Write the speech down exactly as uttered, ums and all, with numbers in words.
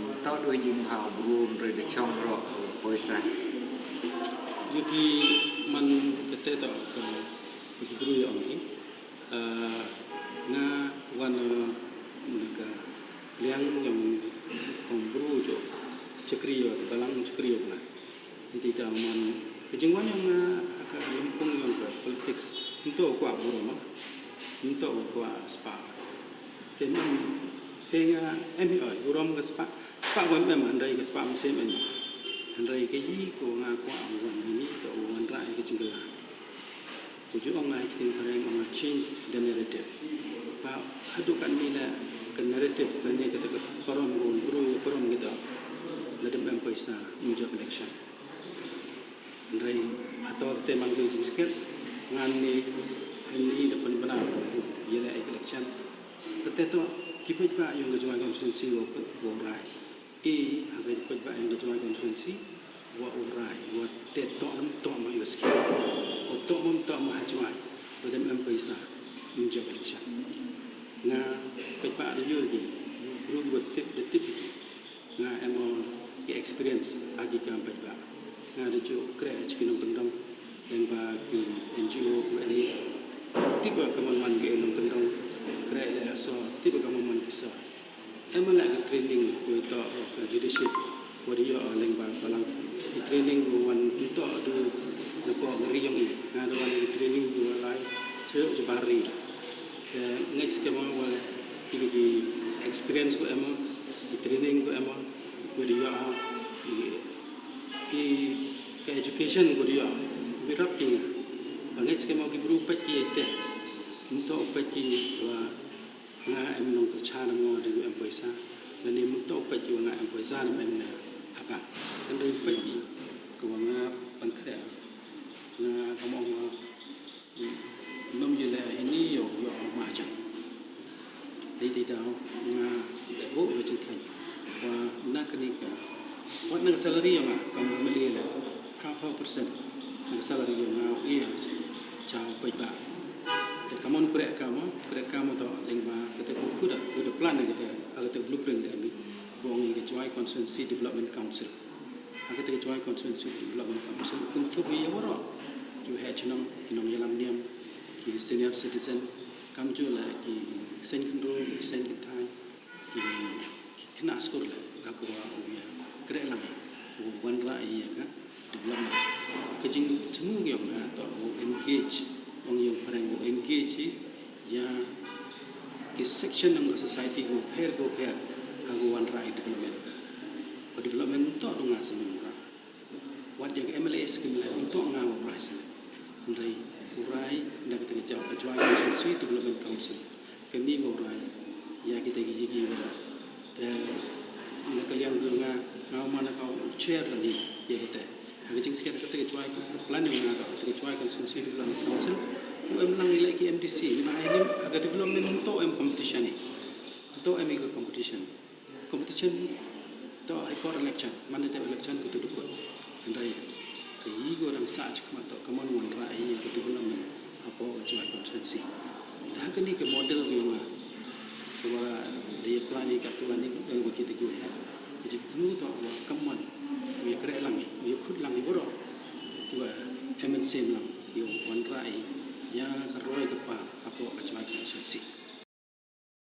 Mynta duh jingpynbha u bru hynrei da chong ruh poisa. Ïa ki man kata ta ka ki bru ïa ong ki. Nga wan na ka liang jong kong bru jong chakri ïa balang chakri ïa bla. Iti ta man ka jingwan jong nga ha ka lympung jong ka politics. Nto kwah burom, nto kwah spah. Te man te nga em hi oi burom ka spah. Spah wan em hynrei ka spah mynsiem em. Hynrei ka yi ko nga kwah wan hini to wan rai ka jingkela. Ko ju ong nga ha ki ktien phareng ong nga change the narrative. Ba haduh katne la ka narrative lane kata ka parom ko bru parom kita. Lada em poisa mynjop election. Hynrei hato te man ka jingskhem ngan ni hynni da pynbna ïa la election. Kata to ki paidbah jong ka Jowai constituency wa wa rai. I ha ka paidbah jong ka Jowai constituency wa u rai wa te to nam to ma ïa skhem. Wa to mam to ma ha Jowai. Lada em poisa mynjop election. Nga paidbah da ïoh ki bru wa tip da tip ki. Nga em ong ki experience ha ki kam paidbah. Nga da ju kreh ha ki nongkyndong lyngba ki N G O, U N I. Tip ba ka mon man ki nongkyndong kreh leh ha sor, tip ba ka mon man ki sor. Em leh ki training ko ito ka leadership ko da ïoh lyngba balang. Ki training ko wan ito du na ko ngeri jong i. Nga da wan ki training ko lai shu jabari. Te ngeit skhem wa ki ki experience ko em, ki training ko em, ko da ïoh ki ki education ko da ïoh. Wi rap ki nga. Ba ngeit skhem wa ki bru peit ki te. Nto peit ki wa nga em nongkyrchan mo da em poisa. Lane nto peit ki wa nga em poisa ne em ne haba. Kan da peit ki ko wa nga pangkhreh. Nga ka mo nga Ym ïa leh hini ïa u ïa u majan. Dei dei daw nga leh buh ïa jingkheiñ. Wa na kane ka wat na ka salary ïa nga kam ym ïa leh phra phew percent na ka salary ïa nga u ïa cha u paidbah. Te ka mon kreh ka mon kreh ka mon to lyngba kata ku kuda kuda plan kata kata blueprint ami bong ïa ka Jowai Constituency Development Council. Ha kata ka Jowai Constituency Development Council u kynthup ïa waroh ki waheh chnong, ki nongïalam niam, ki senior citizen, kamjooh leh ki seng khynroo, ki seng kynthei, ki ki khynnah skul leh ha kaba u ïa kreh lang u wanrah ïa ka development. Ka jingthmu jong nga to u engage, ong ïa u phareng u engage ïa ki section jong ka society ko pher ko pher ha ka wanrah ïa development. Ka development to dang nga sngewbha. Wat ïa ka M L A scheme leh to nga wa price leh. Hynrei u rai da ka teng jong ka Jowai Constituency Development Council. Kani wa u rai ïa kita ki jiki wa te na ka liang ka nga nga man ka u chair kani ïa kita. Ha ka jingsiat kata ka Jowai, plan ïa nga kata ka Jowai Constituency Development Council, u em lang ïa ki M D C, ïa ha ka development to em competition ni. To em ïa ka competition. Competition to ha por election, man da election ka tu dukut. Hynrei ka ïa ko dang sah chikmat to ka mon wanrah ïa ka development hapoh ka Jowai Constituency. Da ha kane ka model ka ïa nga. Kaba da ïa plan ïa ka tu ani dang ba kita ki waheh. Ka jingthmu to wa ka mon. Ïa kre lang ïa khut lang ïa boro. Kiwa M N C lang ïa wanrah ïa ka roi ka par hapoh ka Jowai Constituency.